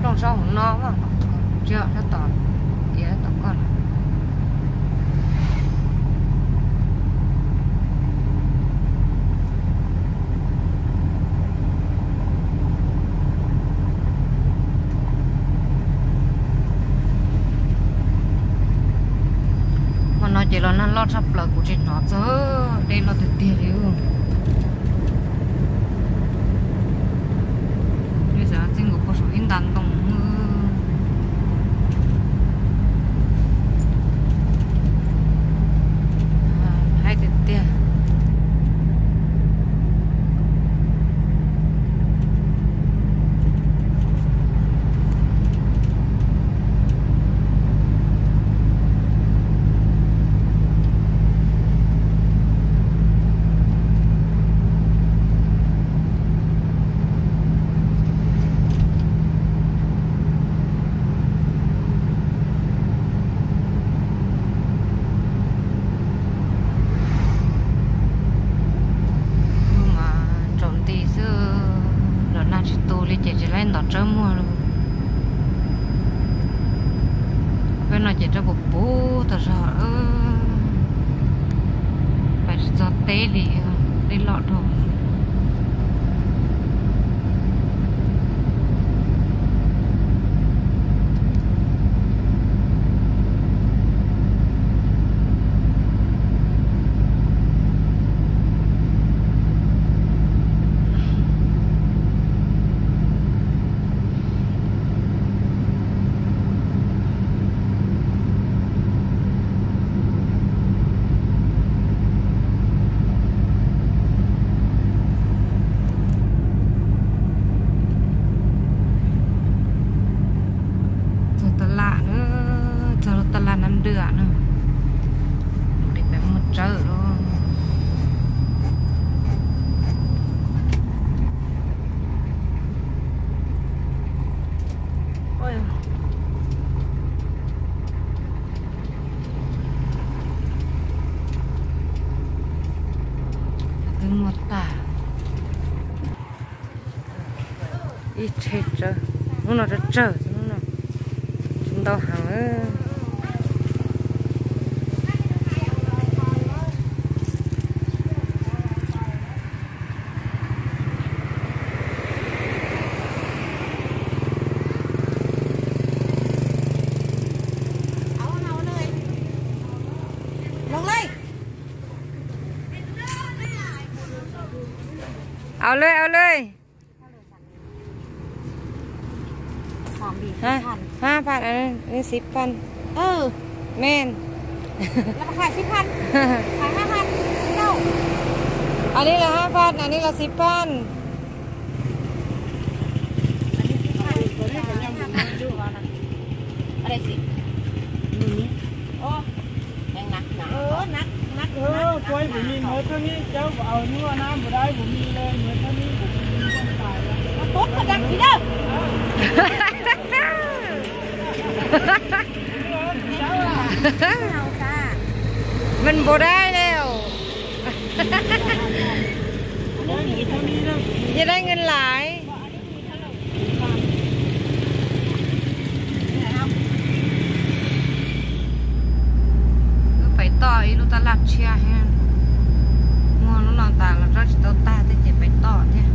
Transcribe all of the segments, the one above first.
Zaub hauv no, tsis sab tom, tom koj. Hmo no ces los nag loj tshaj plaws, kuv tsis hnov txog, dej loj tiag tiag li. Li xav txij nkaus puag saum ib nta ntoo. Haib tiag tiag. Mas tsaus nti xwb, los nag tsis tu li ces tsis laib ntos tsawb muag li. Peb no ces rau puv puv tas zog, pais tsis txog teb li, dej loj dhau. Txog tab laj na, txog tab laj Nab Dwm na, peb mus tsawb lawm. Twb muaj tag ib tsheb tsawb, hnub no tsawg tsawg, hnub no tsis ntau heev. Au lawm, au lawm. Hab phav, anv sib phav. Meej. Anv li los hab phav, anv li los sib phav. Mas npaum dab tsi li. Yog dab tsi lais. Wb pais toj ib lub tab laj tshiab thiab, muag lub no tas los tso tsis tau tag thiab ces pais toj thiab.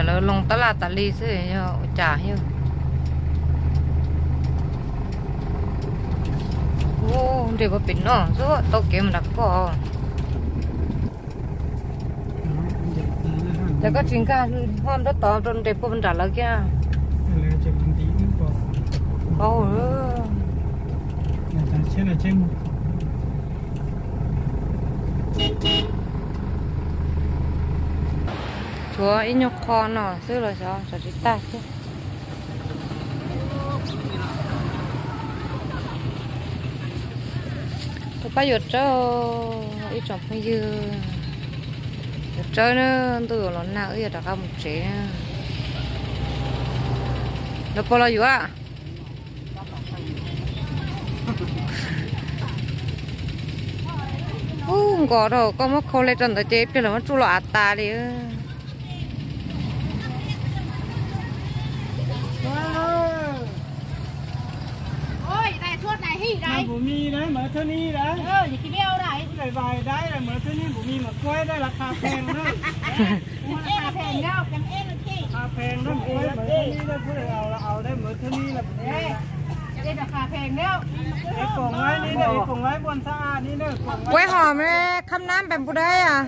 Lawv loo tab laj tas li xwb yog ua cas yog. Ub, nres puag pem no xwb tau kev mus nram koj. Ces koj tsis nkag hov nrob tod rau nres puag nram lawv kiag. Npaum. Tshuav ib nyuag qho no xwb los xyov tsam tsis tag xwb. Tus pab yuav tsawb, ib tsoom phooj ywg, yuav tsawb na, ntuj yuav los nag wb yuav rov qab mus tsev na. Los puas los yuav? Ub, nkaus dhau, koj muab khau hle rau ntawd ces ib pliag los muab tsuj los av tas li. Quế hòm khắp nắp bằng bù đây à?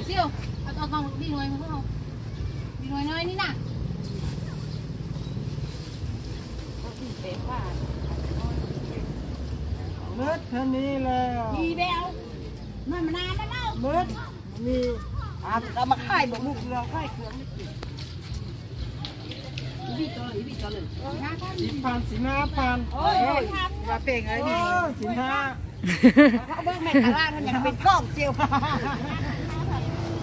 Siêu, đi nuôi nuôi đi nè. Mướt thế này là đi béo. Mà mà na nó mướt. Ni. À, tao mà khai bộ mục là khai thưởng. Chín phần, chín mươi phần. Ôi, và tiền ấy thì chín tháng.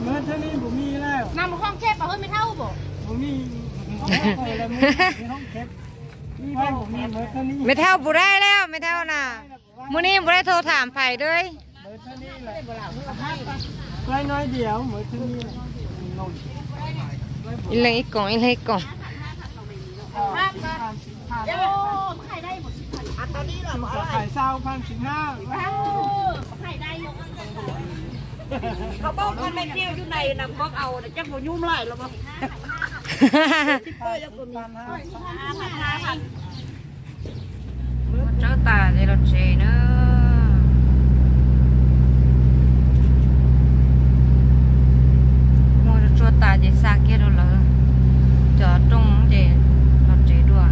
Mướt thế này bù mi leo. Nằm một phòng xếp mà hơi mệt hâu bộ. Bù mi. Không xếp. Mệt hâu bù đây leo, mệt hâu nè. Mùa ni bù đây thâu thảm phải đây. Ib leeg ib koom, ib leeg ib koom. Không bốc con men tiêu như này nằm có ầu là chắc một nhúm lại lắm. Muab tsawb tas ces los tsev na. Muab tsuag tas ces xa kiag rau lawv cov rooj ces los tsev dua.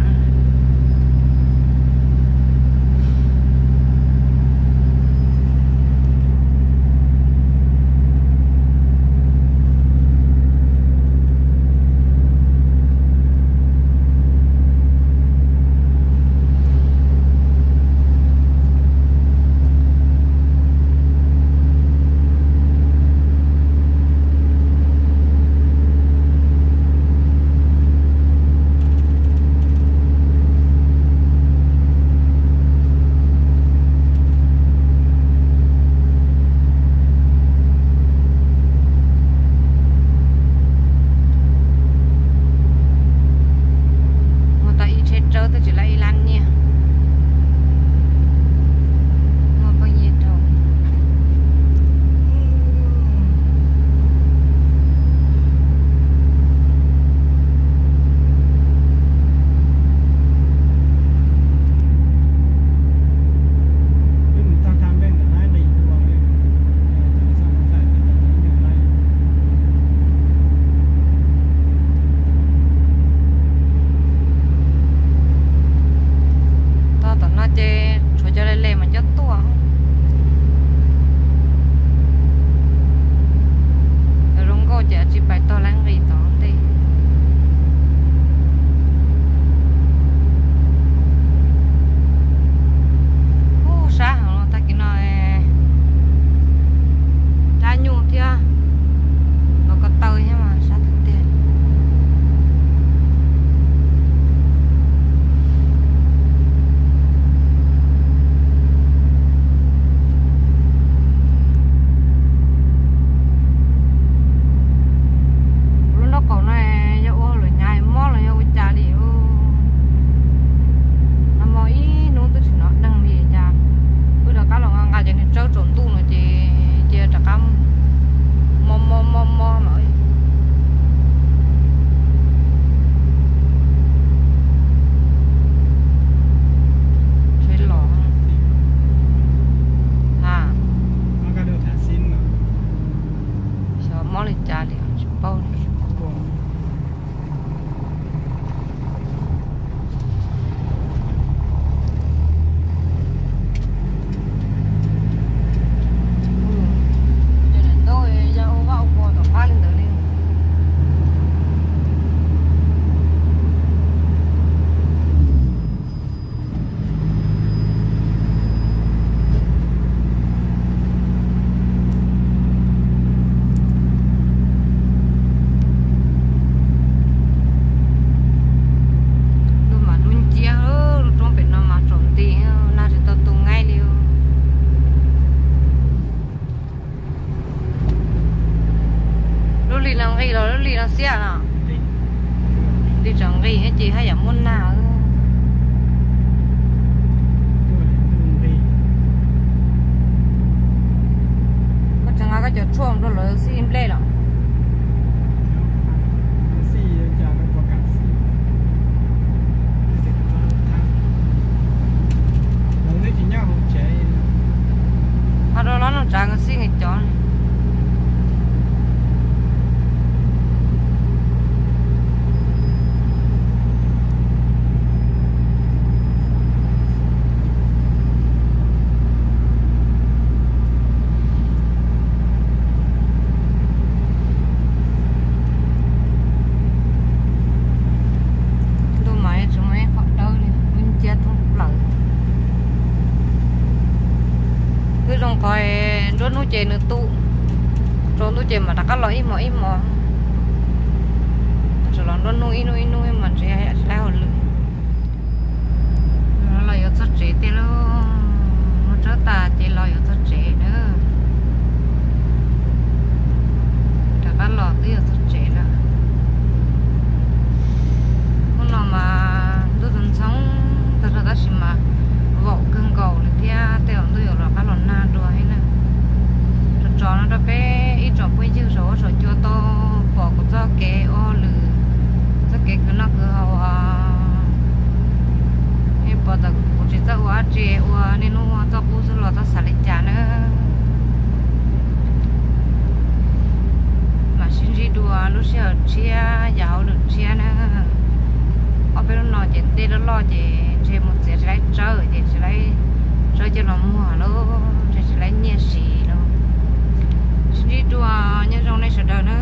Ua nag. Koj tseem nqa koj cov tshuaj rau lawv xij nplej los? Ho rau lub neej tsav nkawd xij nkawd cov. Ntuj mas tsis muaj ib qho dawb li, ib nciab thoob plaws. Twb zoo qhov nruab hnub ces nws tu, tsaus ntuj ces mam rov qab los ib hmos ib hmos. Tseem los nruab hnub ib hnub ib hnub mas ntshe tsis laib hauj lwm. Los yuav txog tsev tiag lauj, mus tshawb tas ces los yuav txog tsev na. Rov qab los twb yuav txog tsev lawm. Hnub no mas ntuj ntxhoo ntxhoo tag zog tab sis mas vaum kawg nkaus li thiab, tej zaum ntuj yuav rov qab los nag dua thiab na. Tso tso no rau peb ib tsoom phooj ywg saum huab saum cua tau pom kuv txoj kev ua hauj lwm, txoj kev khwv noj khwv haus, nej pom txawm kuv tsis txawj ua dab tsi, ua niaj hnub ua txoj qub xwb los txhob xav li cas na. Mam sib ntsib dua lub sij hawm tshiab yam hauj lwm tshiab na. Ob peb hnub no ces dej loj loj ces ntshe mus txiav tsis laib tsawb ces tsis laib tsawb coj los muag lauj, ntshe tsis laib nyiaj siv lauj. Sib ntsib dua, nyob zoo nej sawv daws na.